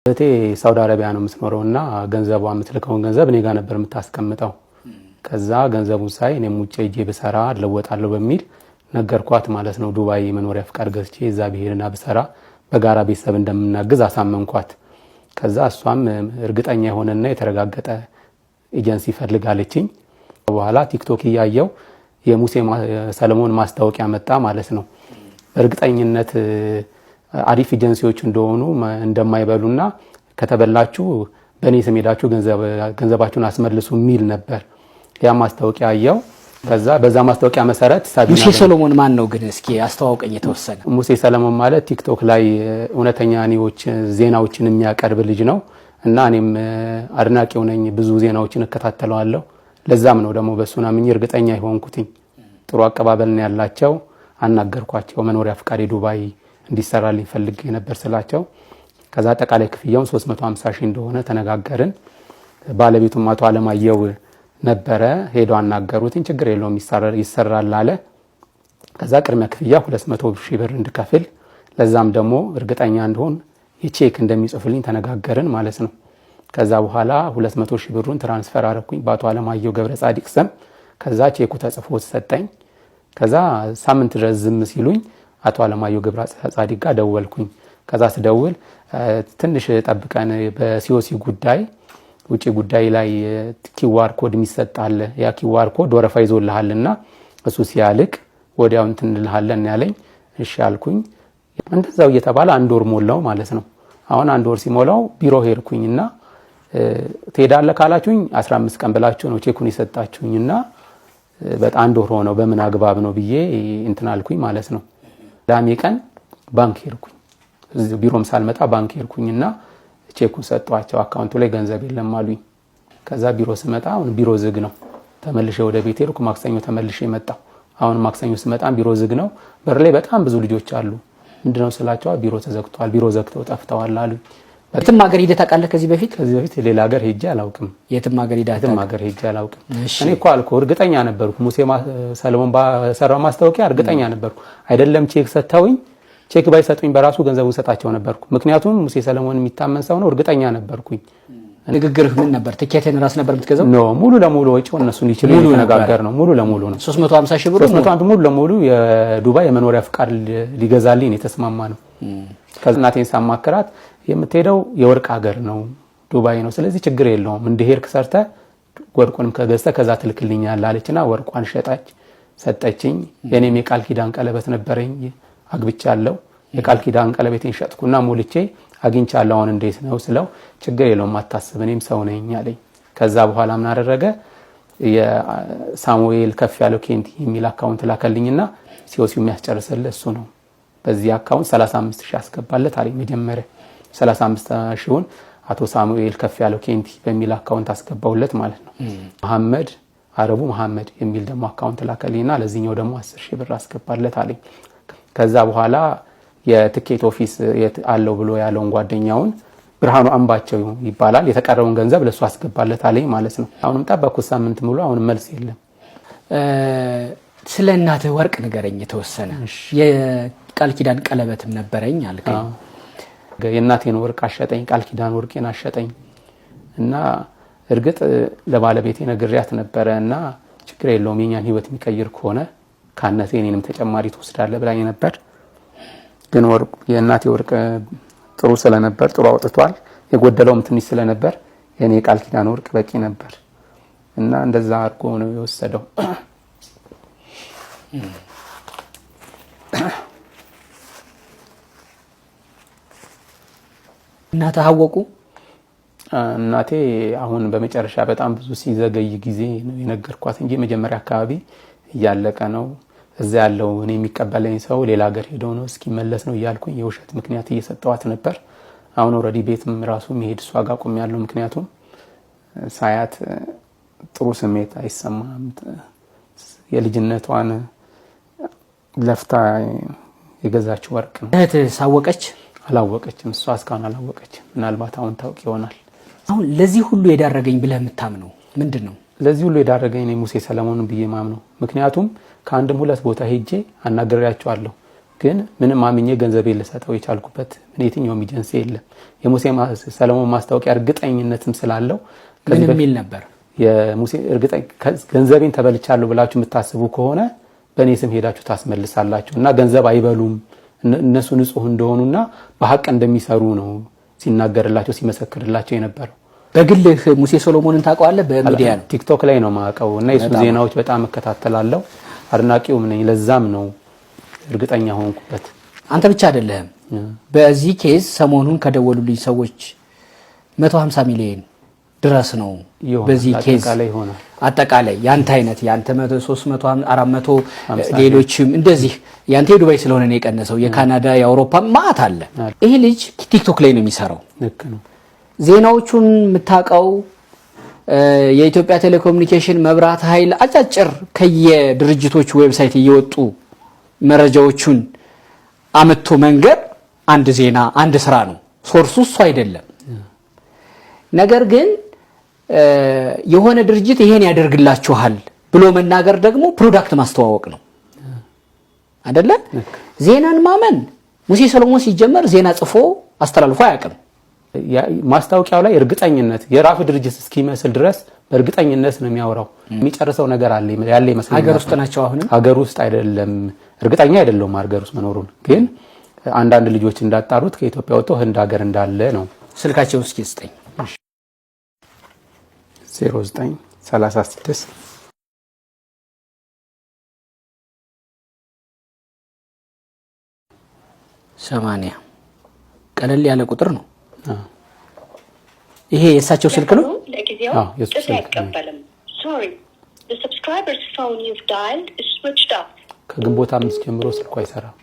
እህቴ ሳውዲ አረቢያ ነው የምትኖረው እና ገንዘቧ የምትልከውን ገንዘብ እኔ ጋር ነበር የምታስቀምጠው። ከዛ ገንዘቡን ሳይ እኔም ውጭ ሄጄ ብሰራ እለወጣለሁ በሚል ነገርኳት ማለት ነው። ዱባይ መኖሪያ ፍቃድ ገዝቼ እዛ ብሄድና ብሰራ በጋራ ቤተሰብ እንደምናግዝ አሳመንኳት። ከዛ እሷም እርግጠኛ የሆነና የተረጋገጠ ኤጀንሲ ፈልጋለችኝ። በኋላ ቲክቶክ እያየው የሙሴ ሰለሞን ማስታወቂያ መጣ ማለት ነው። በእርግጠኝነት አሪፍ ኤጀንሲዎች እንደሆኑ እንደማይበሉና ከተበላችሁ በእኔ ስም ሄዳችሁ ገንዘባችሁን አስመልሱ የሚል ነበር። ያ ማስታወቂያ አየው። ከዛ በዛ ማስታወቂያ መሰረት ሙሴ ሰሎሞን ማን ነው ግን? እስኪ አስተዋውቀኝ የተወሰነ። ሙሴ ሰለሞን ማለት ቲክቶክ ላይ እውነተኛ ኒዎች ዜናዎችን የሚያቀርብ ልጅ ነው እና እኔም አድናቂው ነኝ። ብዙ ዜናዎችን እከታተለዋለሁ። ለዛም ነው ደግሞ በእሱን አምኜ እርግጠኛ የሆንኩትኝ። ጥሩ አቀባበል ነው ያላቸው። አናገርኳቸው። መኖሪያ ፍቃድ ዱባይ እንዲሰራልኝ ፈልጌ ነበር ስላቸው፣ ከዛ አጠቃላይ ክፍያውን 350 ሺህ እንደሆነ ተነጋገርን። ባለቤቱም አቶ አለማየሁ ነበረ። ሄዶ አናገሩትኝ። ችግር የለውም ይሰራል አለ። ከዛ ቅድሚያ ክፍያ 200 ሺህ ብር እንድከፍል ለዛም ደግሞ እርግጠኛ እንደሆን የቼክ እንደሚጽፍልኝ ተነጋገርን ማለት ነው። ከዛ በኋላ 200 ሺህ ብሩን transfer አረኩኝ በአቶ አለማየሁ ገብረ ጻዲቅ ስም። ከዛ ቼኩ ተጽፎ ሰጠኝ። ከዛ ሳምንት ድረስ ዝም ሲሉኝ አቶ አለማየሁ ገብረ ጻዲቅ ጋር ደወልኩኝ። ከዛ ስደውል ትንሽ ጠብቀን በ COC ጉዳይ ውጭ ጉዳይ ላይ QR code የሚሰጥ አለ። ያ QR code ወረፋ ይዞልሃልና እሱ ሲያልቅ ወዲያው እንትን እንልሃለን ያለኝ። እሺ አልኩኝ። እንደዛው እየተባለ አንድ ወር ሞላው ማለት ነው። አሁን አንድ ወር ሲሞላው ቢሮ ሄድኩኝና ትሄዳለህ ካላችሁኝ 15 ቀን ብላችሁ ነው ቼኩን የሰጣችሁኝና በጣም አንድ ወር ሆነው በምን አግባብ ነው ብዬ እንትን አልኩኝ ማለት ነው። ቅዳሜ ቀን ባንክ ሄድኩኝ። ቢሮም ሳልመጣ ባንክ ሄድኩኝና ቼኩን ሰጧቸው። አካውንቱ ላይ ገንዘብ የለም አሉኝ። ከዛ ቢሮ ስመጣ አሁን ቢሮ ዝግ ነው። ተመልሼ ወደ ቤት ሄድኩ። ማክሰኞ ተመልሼ መጣሁ። አሁን ማክሰኞ ስመጣ ቢሮ ዝግ ነው። በር ላይ በጣም ብዙ ልጆች አሉ። ምንድነው ስላቸው ቢሮ ተዘግቷል፣ ቢሮ ዘግተው ጠፍተዋል አሉኝ። የትም ሀገር ሂደህ ታውቃለህ? ከዚህ በፊት ከዚህ በፊት ሌላ ሀገር ሄጄ አላውቅም። የትም ሀገር ሂደህ የትም ሀገር ሄጄ አላውቅም። እኔ እኮ አልኩህ እርግጠኛ ነበርኩ። ሙሴ ሰለሞን ባሰራው ማስታወቂያ እርግጠኛ ነበርኩ። አይደለም ቼክ ሰጥተውኝ፣ ቼክ ባይሰጡኝ በራሱ ገንዘቡን ሰጣቸው ነበርኩ። ምክንያቱም ሙሴ ሰለሞን የሚታመን ሰው ነው፣ እርግጠኛ ነበርኩኝ። ንግግርህ ምን ነበር? ትኬትን ራስ ነበር የምትገዛው? No፣ ሙሉ ለሙሉ ወጪው እነሱን ይችሉ የተነጋገር ነው። ሙሉ ለሙሉ ነው። 350 ሺህ ብር 350 ሙሉ ለሙሉ የዱባይ የመኖሪያ ፍቃድ ሊገዛልኝ የተስማማ ነው። ከዛ እናቴን ሳማክራት የምትሄደው የወርቅ ሀገር ነው ዱባይ ነው፣ ስለዚህ ችግር የለውም እንደ ሄድክ ሰርተህ ወርቁንም ከገዝተህ ከዛ ትልክልኛለህ አለችና ወርቋን ሸጣች ሰጠችኝ። የኔም የቃል ኪዳን ቀለበት ነበረኝ አግብቻለሁ። የቃል ኪዳን ቀለበቴን ሸጥኩና ሞልቼ አግኝቻለሁ። አሁን እንዴት ነው ስለው ችግር የለውም አታስብ፣ እኔም ሰው ነኝ አለኝ። ከዛ በኋላ ምን አደረገ? የሳሙኤል ከፍ ያለው ኬንቲ የሚል አካውንት ላከልኝና COC የሚያስጨርስልህ እሱ ነው፣ በዚህ አካውንት 35 ሺህ አስገባለት አለኝ። መጀመሪያ 35 ሺውን አቶ ሳሙኤል ከፍ ያለው ኬንቲ በሚል አካውንት አስገባውለት ማለት ነው። መሐመድ አረቡ መሐመድ የሚል ደግሞ አካውንት ላከልኝና ለዚህኛው ደግሞ 10 ሺህ ብር አስገባለት አለኝ። ከዛ በኋላ የትኬት office አለው ብሎ ያለውን ጓደኛውን ብርሃኑ አምባቸው ይባላል የተቀረውን ገንዘብ ለእሱ አስገባለት አለኝ ማለት ነው። አሁንም ጠበኩት ሳምንት ሙሉ፣ አሁንም መልስ የለም። ስለ እናትህ ወርቅ ንገረኝ የተወሰነ። የቃል ኪዳን ቀለበትም ነበረኝ አልከኝ። የእናቴን ወርቅ አሸጠኝ፣ ቃል ኪዳን ወርቄን አሸጠኝ እና እርግጥ ለባለቤቴ ነግሬያት ነበረ እና ችግር የለውም የኛን ህይወት የሚቀይር ከሆነ ካነሰ የኔንም ተጨማሪ ትወስዳለህ ብላኝ ነበር። ግን ወርቅ የእናቴ ወርቅ ጥሩ ስለነበር ጥሩ አውጥቷል። የጎደለውም ትንሽ ስለነበር የኔ የቃል ኪዳን ወርቅ በቂ ነበር እና እንደዛ አድርጎ ነው የወሰደው። እናትህ አወቁ? እናቴ አሁን በመጨረሻ በጣም ብዙ ሲዘገይ ጊዜ ነው የነገርኳት እንጂ መጀመሪያ አካባቢ እያለቀ ነው እዛ ያለው እኔ የሚቀበለኝ ሰው ሌላ ሀገር ሄደው ነው እስኪመለስ ነው እያልኩኝ የውሸት ምክንያት እየሰጠዋት ነበር። አሁን already ቤትም ራሱ መሄድ እሷ ጋር ቆሜያለሁ። ምክንያቱም ሳያት ጥሩ ስሜት አይሰማም። የልጅነቷን ለፍታ የገዛችው ወርቅ ነው። እህትህ ሳወቀች? አላወቀችም። እሷ እስካሁን አላወቀችም። ምናልባት አሁን ታውቅ ይሆናል። አሁን ለዚህ ሁሉ የዳረገኝ ብለህ የምታምነው ምንድን ነው? ለዚህ ሁሉ የዳረገኝ እኔ ሙሴ ሰለሞንን ብዬ ማምነው። ምክንያቱም ከአንድም ሁለት ቦታ ሄጄ አናግሬያቸዋለሁ። ግን ምንም አምኜ ገንዘቤን ልሰጠው የቻልኩበት ምን የትኛውም ኤጀንሲ የለም። የሙሴ ሰለሞን ማስታወቂያ እርግጠኝነትም ስላለው ምን የሚል ነበር? የሙሴ እርግጠኝ ገንዘቤን ተበልቻለሁ ብላችሁ የምታስቡ ከሆነ በእኔ ስም ሄዳችሁ ታስመልሳላችሁ እና ገንዘብ አይበሉም፣ እነሱ ንጹህ እንደሆኑና በሀቅ እንደሚሰሩ ነው ሲናገርላቸው ሲመሰክርላቸው የነበረው። በግልህ ሙሴ ሶሎሞንን ታውቀዋለህ? በሚዲያ ነው፣ ቲክቶክ ላይ ነው ማውቀው እና የሱ ዜናዎች በጣም እከታተላለሁ። አድናቂውም ነኝ። ለዛም ነው እርግጠኛ ሆንኩበት። አንተ ብቻ አይደለህም። በዚህ case ሰሞኑን ከደወሉልኝ ሰዎች 150 ሚሊዮን ድረስ ነው በዚህ case አጠቃላይ ያንተ አይነት ያንተ 100፣ 300፣ 400 ሌሎችም እንደዚህ ያንተ የዱባይ ስለሆነ ነው የቀነሰው። የካናዳ የአውሮፓ ማአት አለ። ይሄ ልጅ ቲክቶክ ላይ ነው የሚሰራው። ዜናዎቹን የምታውቀው የኢትዮጵያ ቴሌኮሙኒኬሽን፣ መብራት ኃይል አጫጭር ከየድርጅቶቹ website እየወጡ መረጃዎቹን አምጥቶ መንገር አንድ ዜና አንድ ስራ ነው። source ኡ እሱ አይደለም። ነገር ግን የሆነ ድርጅት ይሄን ያደርግላችኋል ብሎ መናገር ደግሞ product ማስተዋወቅ ነው አይደለ? ዜናን ማመን ሙሴ ሰሎሞን ሲጀመር ዜና ጽፎ አስተላልፎ አያውቅም። ማስታወቂያው ላይ እርግጠኝነት የራሱ ድርጅት እስኪመስል ድረስ በእርግጠኝነት ነው የሚያወራው። የሚጨርሰው ነገር አለ ያለ ይመስለኛል። ሀገር ውስጥ ናቸው። አሁንም ሀገር ውስጥ አይደለም፣ እርግጠኛ አይደለሁም ሀገር ውስጥ መኖሩን። ግን አንዳንድ ልጆች እንዳጣሩት ከኢትዮጵያ ወጥቶ ህንድ ሀገር እንዳለ ነው። ስልካቸውን እስኪ ስጠኝ። 09 36 80 ቀለል ያለ ቁጥር ነው። ይሄ የእሳቸው ስልክ ነው። ለጊዜው ጥሪ አይቀበልም። Sorry, the subscriber's phone you've dialed is switched off. ከግንቦት 5 ጀምሮ ስልኩ አይሰራም።